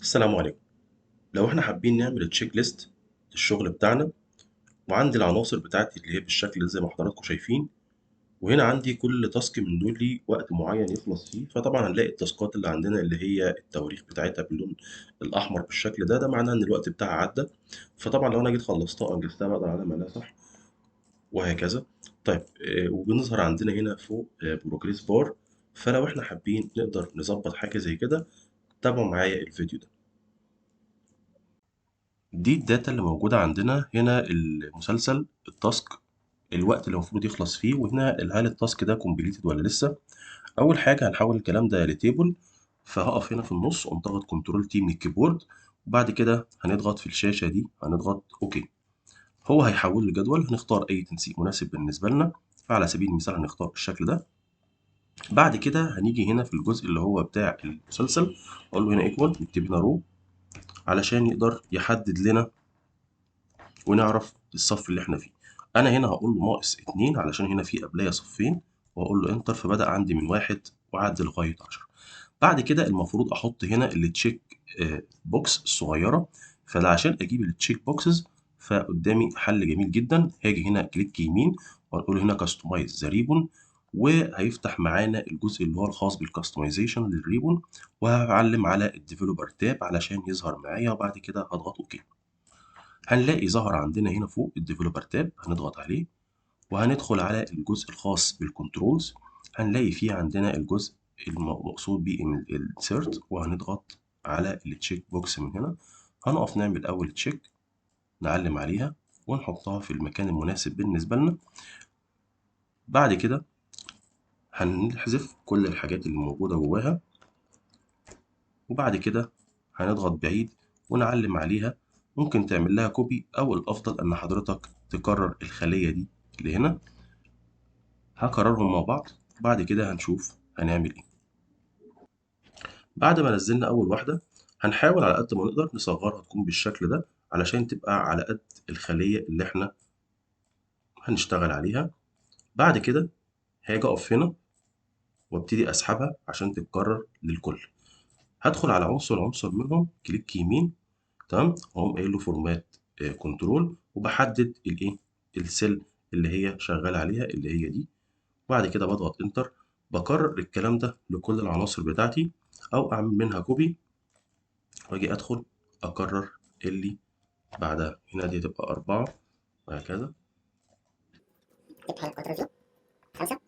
السلام عليكم. لو احنا حابين نعمل checklist للشغل بتاعنا، وعندي العناصر بتاعتي اللي هي بالشكل ده زي ما حضراتكم شايفين، وهنا عندي كل task من دول ليه وقت معين يخلص فيه. فطبعا هنلاقي ال task ات اللي عندنا اللي هي التواريخ بتاعتها باللون الاحمر بالشكل ده، ده معناه ان الوقت بتاعها عدى. فطبعا لو انا جيت خلصتها انجزتها بقدر اعلم عليها صح وهكذا. طيب وبنظهر عندنا هنا فوق progress bar. فلو احنا حابين نقدر نظبط حاجة زي كده، تابعوا معايا الفيديو ده. دي ال data اللي موجودة عندنا هنا، المسلسل، ال task، الوقت اللي المفروض يخلص فيه، وهنا هل ال task ده completed ولا لسه. اول حاجة هنحول الكلام ده ل table، فهقف هنا في النص واقوم ضاغط control T من ال keyboard، وبعد كده هنضغط في الشاشة دي هنضغط okay، هو هيحول لجدول. هنختار اي تنسيق مناسب بالنسبة لنا، فعلى سبيل المثال هنختار الشكل ده. بعد كده هنيجي هنا في الجزء اللي هو بتاع المسلسل، اقول له هنا equal، نكتب هنا row علشان يقدر يحدد لنا ونعرف الصف اللي احنا فيه. انا هنا هقول له ناقص 2 علشان هنا في قبليه صفين، واقول له enter، فبدأ عندي من 1 وعد لغاية 10. بعد كده المفروض احط هنا ال check box الصغيرة، فعشان اجيب ال check boxes فقدامي حل جميل جدا. هاجي هنا click يمين وهنقول هنا customize the ribbon، وهيفتح معانا الجزء اللي هو الخاص بال customization لل ribbon، وهعلم على ال developer tab علشان يظهر معايا، وبعد كده هضغط okay. هنلاقي ظهر عندنا هنا فوق ال developer tab، هنضغط عليه وهندخل على الجزء الخاص بال controls. هنلاقي فيه عندنا الجزء المقصود بيه ال insert، وهنضغط على ال check box من هنا. هنقف نعمل اول check، نعلم عليها ونحطها في المكان المناسب بالنسبة لنا. بعد كده هنحذف كل الحاجات اللي موجودة جواها، وبعد كده هنضغط بعيد ونعلم عليها. ممكن تعمل لها copy، او الافضل ان حضرتك تكرر الخلية دي اللي هنا. هكررهم مع بعض، وبعد كده هنشوف هنعمل ايه. بعد ما نزلنا اول واحدة هنحاول على قد ما نقدر نصغرها تكون بالشكل ده علشان تبقى على قد الخلية اللي احنا هنشتغل عليها. بعد كده هاجي اقف هنا وابتدي اسحبها عشان تتكرر للكل. هدخل على عنصر عنصر منهم، click يمين، تمام، واقوم قايل له format control، وبحدد الايه ال cell اللي هي شغال عليها اللي هي دي. وبعد كده بضغط enter، بكرر الكلام ده لكل العناصر بتاعتي، او اعمل منها copy واجي ادخل اكرر اللي بعدها. هنا دي تبقى 4 وهكذا. 5.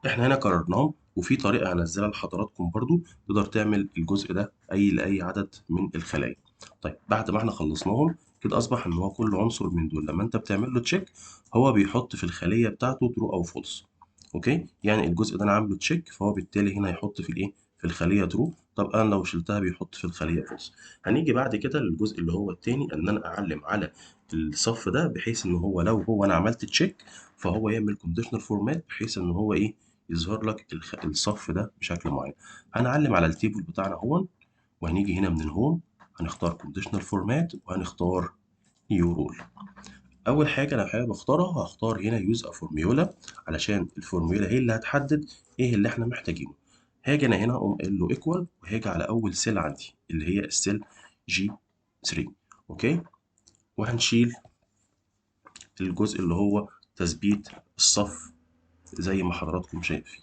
احنا هنا كررناهم، وفي طريقة هنزلها لحضراتكم برضو تقدر تعمل الجزء ده لأي عدد من الخلايا. طيب بعد ما احنا خلصناهم كده، أصبح إن هو كل عنصر من دول لما أنت بتعمل له check هو بيحط في الخلية بتاعته true أو false. okay، يعني الجزء ده أنا عامله check، فهو بالتالي هنا هيحط في الإيه؟ في الخلية true. طب أنا لو شلتها بيحط في الخلية false. هنيجي بعد كده للجزء اللي هو التاني، إن أنا أعلم على الصف ده بحيث إن هو لو هو أنا عملت check فهو يعمل conditional format بحيث إن هو إيه؟ يظهر لك الصف ده بشكل معين. هنعلم على ال table بتاعنا هون، وهنيجي هنا من ال home هنختار conditional format وهنختار new rule. اول حاجة انا حابب اختارها، هختار هنا use a formula علشان الفورمولا هي اللي هتحدد ايه اللي احنا محتاجينه. هاجي انا هنا اقوم قايل له equal، وهاجي على اول cell عندي اللي هي ال cell G 3. okay، وهنشيل الجزء اللي هو تثبيت الصف زي ما حضراتكم شايفين.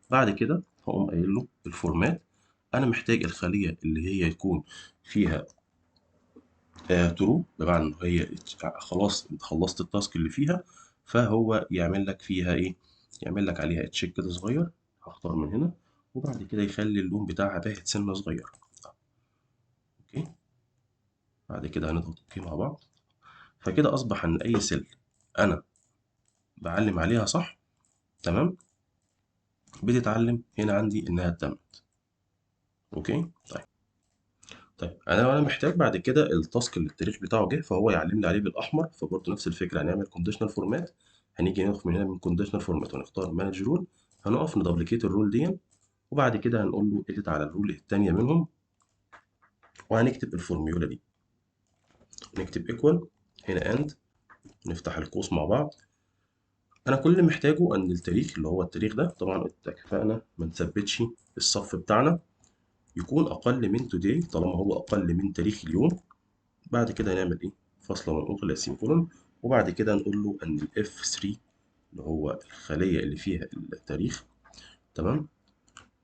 بعد كده هقوم قايل له ال format، انا محتاج الخلية اللي هي يكون فيها true، بمعنى ان هي خلاص انت خلصت ال task اللي فيها، فهو يعمل لك فيها ايه؟ يعمل لك عليها check كده صغير. هختار من هنا، وبعد كده يخلي اللون بتاعها باهت سنة صغيرة. okay، بعد كده هنضغط okay مع بعض. فكده اصبح ان اي cell انا بعلم عليها صح، تمام، بتتعلم هنا عندي انها اتمت. okay، طيب انا لو انا محتاج بعد كده ال task اللي التاريخ بتاعه جه فهو يعلم لي عليه بالاحمر، فبرضه نفس الفكرة هنعمل conditional format. هنيجي ندخل من هنا من conditional format ونختار manage rule، هنقف ن duplicate ال rule دي وبعد كده هنقول له edit على ال rule الثانية منهم، وهنكتب الفورميولا دي، نكتب equal هنا and، نفتح القوس مع بعض. انا كل اللي محتاجه ان التاريخ اللي هو التاريخ ده، طبعا اتفقنا ما نثبتش الصف بتاعنا، يكون اقل من today طالما هو اقل من تاريخ اليوم. بعد كده نعمل ايه؟ فاصلة ونقطة semicolon، وبعد كده نقول له ان ال F 3 اللي هو الخلية اللي فيها التاريخ، تمام،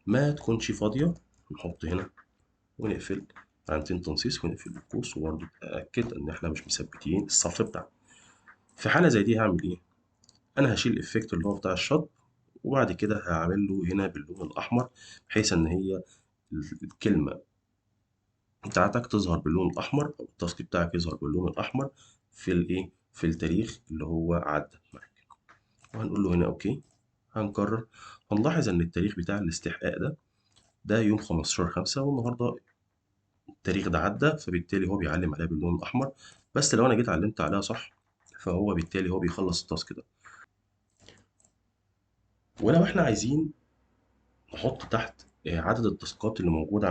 ما تكونش فاضية، نحط هنا ونقفل علامتين تنصيص ونقفل القوس، وبرده اتاكد ان احنا مش مثبتين الصف بتاعنا. في حاله زي دي هعمل ايه؟ انا هشيل ال effect اللي هو بتاع الشطب، وبعد كده هعمل له هنا باللون الاحمر، بحيث ان هي الكلمة بتاعتك تظهر باللون الاحمر، او ال task بتاعك يظهر باللون الاحمر في الايه، في التاريخ اللي هو عدى معاك. وهنقول له هنا okay. هنكرر، هنلاحظ ان التاريخ بتاع الاستحقاق ده يوم 15/5، والنهارده التاريخ ده عدى، فبالتالي هو بيعلم عليها باللون الاحمر. بس لو انا جيت علمت عليها صح، فهو بالتالي هو بيخلص ال task ده. ولو احنا عايزين نحط تحت عدد ال task ات اللي موجودة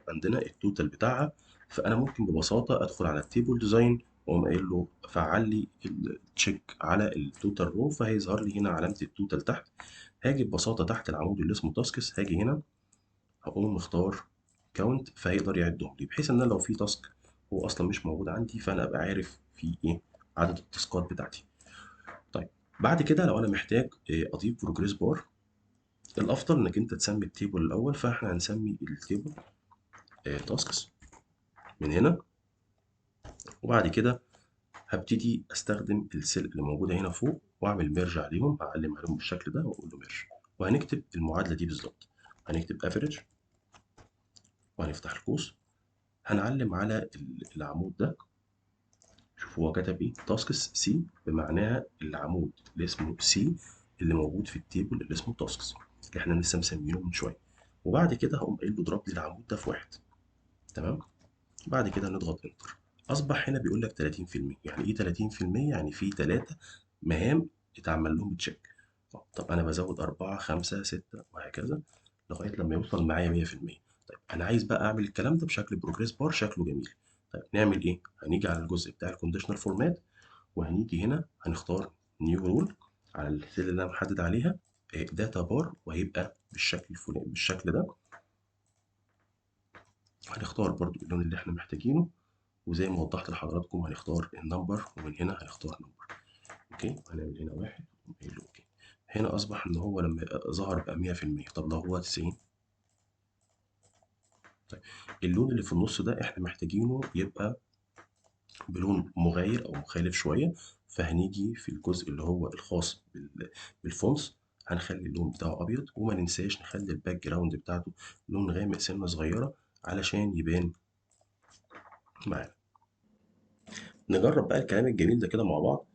عندنا ال total بتاعها، فأنا ممكن ببساطة أدخل على ال table design وأقوم قايل له فعل لي ال check على ال total row، فهيظهر لي هنا علامة ال total تحت. هاجي ببساطة تحت العمود اللي اسمه tasks، هاجي هنا هقوم مختار count، فهيقدر يعدهم لي، بحيث إن أنا لو في task هو أصلا مش موجود عندي فأنا أبقى عارف في إيه عدد ال task ات بتاعتي. طيب بعد كده لو أنا محتاج أضيف progress bar، الأفضل إنك أنت تسمي ال table الأول، فإحنا هنسمي ال table tasks من هنا، وبعد كده هبتدي أستخدم ال cell اللي موجودة هنا فوق وأعمل merge عليهم، هعلم عليهم بالشكل ده وأقول له merge، وهنكتب المعادلة دي بالظبط. هنكتب average وهنفتح القوس، هنعلم على العمود ده، شوفوا هو كتب إيه، tasks C، بمعناها العمود اللي اسمه C اللي موجود في ال table اللي اسمه tasks اللي احنا لسه مسمينه من شوية. وبعد كده هقوم قايل له اضرب لي العمود ده في 1، تمام. بعد كده نضغط enter، اصبح هنا بيقول لك 30%. يعني ايه 30%؟ يعني في 3 مهام اتعمل لهم check. طب انا بزود 4 5 6 وهكذا لغاية لما يوصل معايا 100%. طيب انا عايز بقى اعمل الكلام ده بشكل progress bar شكله جميل. طيب نعمل ايه؟ هنيجي على الجزء بتاع ال conditional format، وهنيجي هنا هنختار new rule على ال cell اللي انا محدد عليها data bar، وهيبقى بالشكل الفلاني بالشكل ده. هنختار برضو اللون اللي احنا محتاجينه، وزي ما وضحت لحضراتكم هنختار ال number، ومن هنا هنختار number. okay، هنعمل هنا 1 ونقول له okay. هنا اصبح ان هو لما ظهر بقى 100%. طب لو هو 90، طيب اللون اللي في النص ده احنا محتاجينه يبقى بلون مغاير او مخالف شوية، فهنيجي في الجزء اللي هو الخاص بال fonts هنخلي اللون بتاعه ابيض، وما ننساش نخلي ال background بتاعته لون غامق سنة صغيرة علشان يبان معانا. نجرب بقى الكلام الجميل ده كده مع بعض.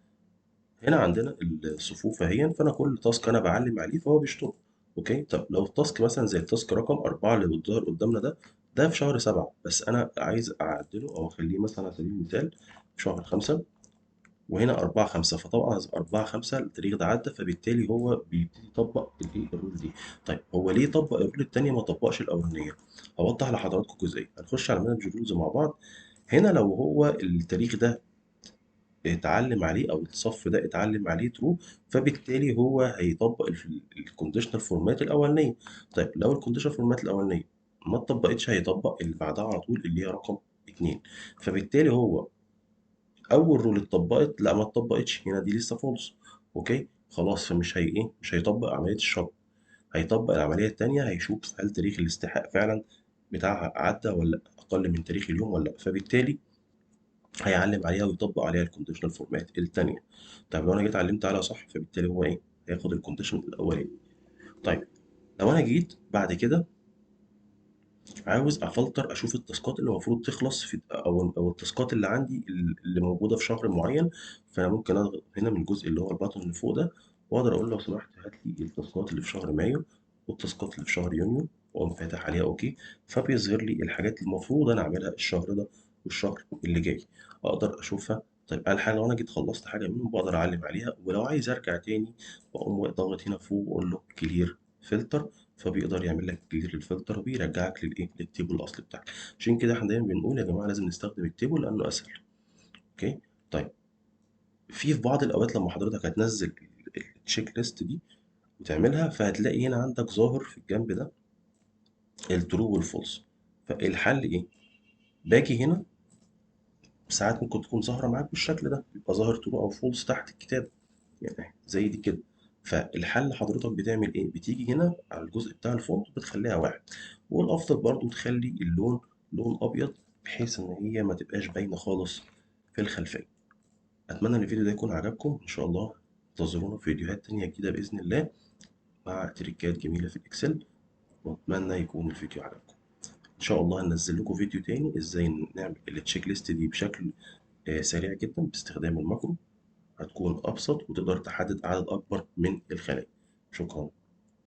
هنا عندنا الصفوف اهي، فانا كل task انا بعلم عليه فهو بيشطب. okay، طب لو ال task مثلا زي ال task رقم 4 اللي بتظهر قدامنا ده في شهر 7، بس انا عايز اعدله او اخليه مثلا على سبيل المثال في شهر 5، وهنا 4 5، فطبعا 4 5 التاريخ ده عدى، فبالتالي هو بيبتدي يطبق الايه ال rule دي. طيب هو ليه طبق ال rule الثانية ما طبقش الاولانية؟ هوضح لحضراتكم جزئية. هنخش على manage rules مع بعض. هنا لو هو التاريخ ده اتعلم عليه او الصف ده اتعلم عليه true، فبالتالي هو هيطبق ال conditional format الاولانية. طيب لو ال conditional format الاولانية ما اتطبقتش هيطبق اللي بعدها على طول اللي هي رقم 2، فبالتالي هو اول rule اتطبقت، لا ما اتطبقتش هنا، دي لسه false. okay خلاص، فمش هي ايه، مش هيطبق عملية الشطب، هيطبق العملية الثانية، هيشوف هل تاريخ الاستحقاق فعلا بتاعها عدى ولا اقل من تاريخ اليوم ولا لا، فبالتالي هيعلم عليها ويطبق عليها ال conditional format الثانية. طيب لو انا جيت علمت عليها صح، فبالتالي هو ايه، هياخد ال condition الاولاني. طيب لو انا جيت بعد كده عاوز افلتر اشوف ال task ات اللي المفروض تخلص في او ال task ات اللي عندي اللي موجودة في شهر معين، فانا ممكن اضغط هنا من الجزء اللي هو ال button اللي فوق ده، واقدر اقول له لو سمحت هات لي ال task ات اللي في شهر مايو وال task ات اللي في شهر يونيو، واقوم فاتح عليها okay، فبيظهر لي الحاجات اللي المفروض انا اعملها الشهر ده والشهر اللي جاي، اقدر اشوفها. طيب انا الحاجة لو انا جيت خلصت حاجة منهم بقدر اعلم عليها، ولو عايز ارجع تاني بقوم ضاغط هنا فوق واقول له clear فلتر، فبيقدر يعمل لك clear لل filter وبيرجعك للايه، لل table الاصلي بتاعك. عشان كده احنا دايما بنقول يا جماعة لازم نستخدم ال table لانه اسهل. okay، طيب في بعض الاوقات لما حضرتك هتنزل ال checklist دي وتعملها، فهتلاقي هنا عندك ظاهر في الجنب ده ال true وال false. فالحل ايه؟ باجي هنا ساعات ممكن تكون ظاهره معاك بالشكل ده، يبقى ظاهر true او false تحت الكتاب يعني زي دي كده. فالحل حضرتك بتعمل ايه؟ بتيجي هنا على الجزء بتاع ال font بتخليها واحد، والافضل برضو تخلي اللون لون ابيض بحيث ان هي ما تبقاش باينة خالص في الخلفية. اتمنى ان الفيديو ده يكون عجبكم، ان شاء الله انتظرونا في فيديوهات تانية جديدة باذن الله مع تريكات جميلة في ال Excel، واتمنى يكون الفيديو عجبكم. ان شاء الله هننزل لكم فيديو تاني ازاي نعمل ال checklist دي بشكل سريع جدا باستخدام ال macro، هتكون ابسط وتقدر تحدد عدد اكبر من الخلايا. شكرا.